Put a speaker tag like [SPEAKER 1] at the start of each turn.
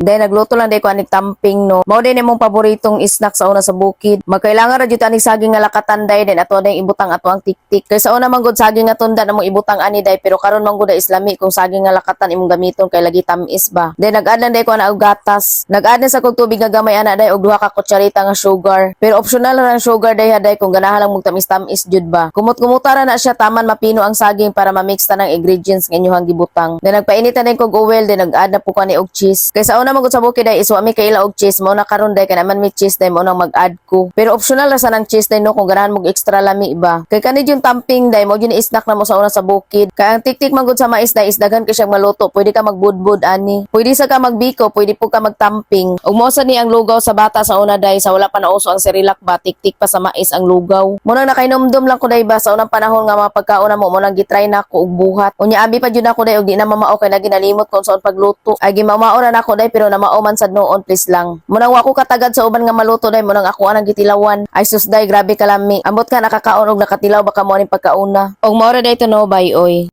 [SPEAKER 1] Day, nagluto lang day ko anig tamping, no. Mao din imong paboritong snack sa una sa bukid. Magkailangan ra jud anig saging nga lakatan, day, then ato day ibutang ato ang tiktik. Kay sa una man gud, saging nga tunda na mong ibutang ani, day, pero karon man gud is lami kung saging nga lakatan imong gamiton kay lagi tamis ba. Then nag-add lang day ko ana og gatas. Nag-add na sa kog tubig nga gamay ana, day, og 2 ka kutsarita nga sugar. Pero optional ra ang sugar, day ha, day, kung ganahan lang mong tamis-tamis jud ba. Kumot-kumuta ra na siya taman mapino ang saging para ma-mix ta ng ingredients nga inyong gibutang. Then nagpainit na din kog oil, then nag-add na po ko ani og cheese. Kay sa una man gud sa bukid ay is wa mi kaila og cheese, mao na karon, day, kay naman may cheese, day, mao nang mag-add ko. Pero optional ra sa nang cheese, day, no, kung ganahan mo extra lami ba. Kay kani yung tamping, day, mao jud ni snack na mo sa una sa bukid. Kay ang tiktik man gud sa mais, day, is daghan kay siyang maluto, pwede ka magbudbud ani. Pwede sa ka magbiko, pwede po ka magtamping. Ug mao sa ni ang lugaw sa bata sa una, day, sa wala pa nauso ang Cerelac ba, tiktik pa sa mais ang lugaw. Mao nang nakainomdom lang ko, day ba, sa unang panahon nga mga pagkaon na mo, mao nang gitry na ako og buhat. Unya abi pa jud ako, day, og di na mamao kay lagi nalimot kung saan pagluto. Ay, gimamao ra nako, day, pero namao man sad noon, please lang. Mao nang wa ko katagad sa uban nga maluto, day, mao nang ako anang gitilawan. Ay sus, day, grabe kalami. Ambot ka nakakaon og nakatilaw baka mo aning pagkauna. Og mao ra day to, no, bye oy.